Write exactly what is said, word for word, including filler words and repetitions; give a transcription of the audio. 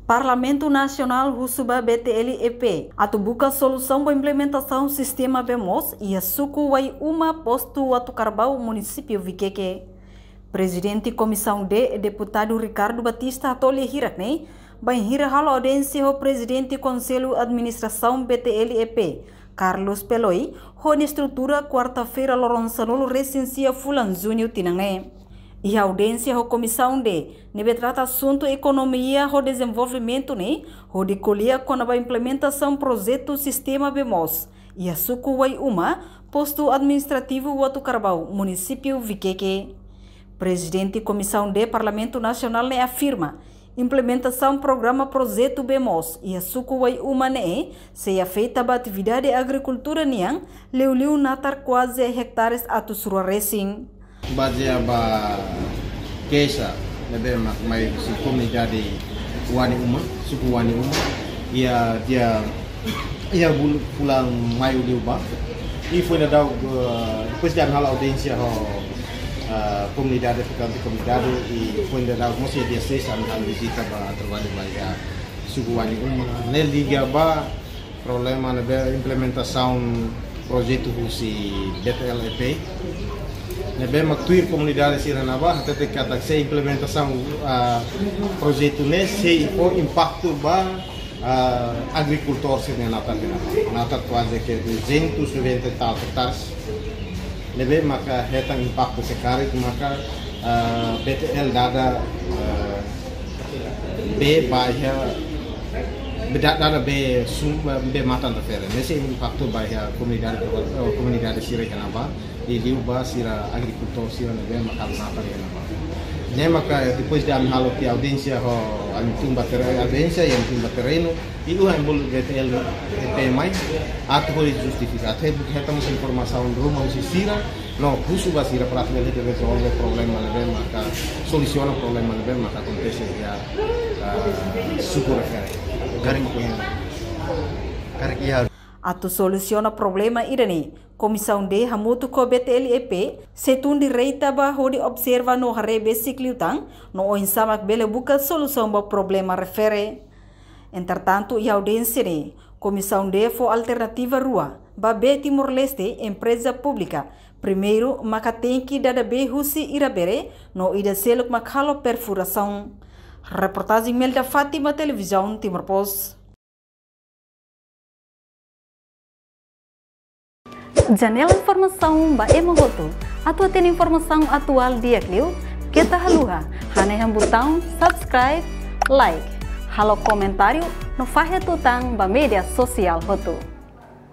Parlamentu Nasionál husu ba B T L E P atu buka solusaun ba implementasaun sistema bee moos iha suku Wai Uma, postu Uatucarbau, munisípiu Viqueque. Prezidente Komisaun D, Deputadu Ricardo Batista, hato'o lia hirak ne'e bainhira halo audiénsia ho Prezidente Konsellu Administrasaun B T L E P, Carlos Peloi, ho nia estrutura, kuarta-feira, loron sanulu-resin-sia fulan-Juñu tinan ne'e. Iha audiénsia ho Komisaun D, ne'ebé trata asuntu ekonomia ho dezenvolvimentu ne'e, hodi ko'alia kona-ba implementasaun projetu sistema bee moos iha suku Wai Uma, postu administrativu Uatucarbau, munisípiu Viqueque. Prezidente Komisaun D Parlamentu Nasionál ne'e afirma, implementasaun programa projetu bee moos iha suku Wai Uma ne'e sei afeta ba atividade agrikultura nian, liuliu natar kuaze hektares atus rua resin. Bazeia ba keixa ne'ebé mak mai husi komunidade Wani Uma, suku Wani Uma, iha dia, iha bul-, fulan Maiu liubá. I foin daudauk, eh, depois de ami halo audiénsia ho, eh, komunidade, reprezentante komunidade, i foin daudauk mós iha dia seis ami halo vizita ba traballu ba iha suku Wani Uma. Ne'e liga ba problema ne'ebé implementasaun projetu husi B T L E P. Ne'ebé mak tuir komunidade sira ne'ebá hatete katak se implementasaun, ah, projetu ne'e sei fó impaktu ba, ah, agrikultór sira-nia natar, natar kuaze ke duzentos noventa e tal hektares. Ne'ebé maka hetan impaktu se karik maka, ah, B T L dada, ah, bee ba iha, bee da-, dada bee sum-, bee matan refere. Ne'e sei impaktu ba iha komunidade, eh, komunidade sira iha ne'ebá, i liu ba sira agrikultór sira ne'ebé mak halo natar iha ne'ebá. Ne'e maka depois de ami halo tiha audiénsia ho, ami tun ba tere-, audiénsia, i ami tun ba terrenu, i uha embolu B T L E P mai, atu hodi justifika, atu hodi buka hetan mós informasaun ruma husi sira, no husu ba sira para atu bele rezolve problema ne'ebé maka, solusiona problema ne'ebé maka akontese iha, ah, suku refere. Karik, karik iha. Atu solusiona problema ida-ne'e, Komisaun D hamutuk ho B T L E P sei tun direta ba hodi observa no haree besik liután, no oinsá mak bele buka solusaun ba problema refere. Entretantu, iha audiénsia ne'e, Komisaun D fó alternativa rua ba bee Timor-Leste, empreza públika. Primeiru, maka tenke dada bee husi Irabere, no ida seluk mak halo perfurasaun. Reportajen Melda Fátima, Televizaun Timor Post. Janela informasaun ba ema hotu. Atu hatene informasaun atuál di'ak liu, keta haluha hanehan butaun subscribe, like, halo komentáriu no fahe tutan ba média sosiál hotu.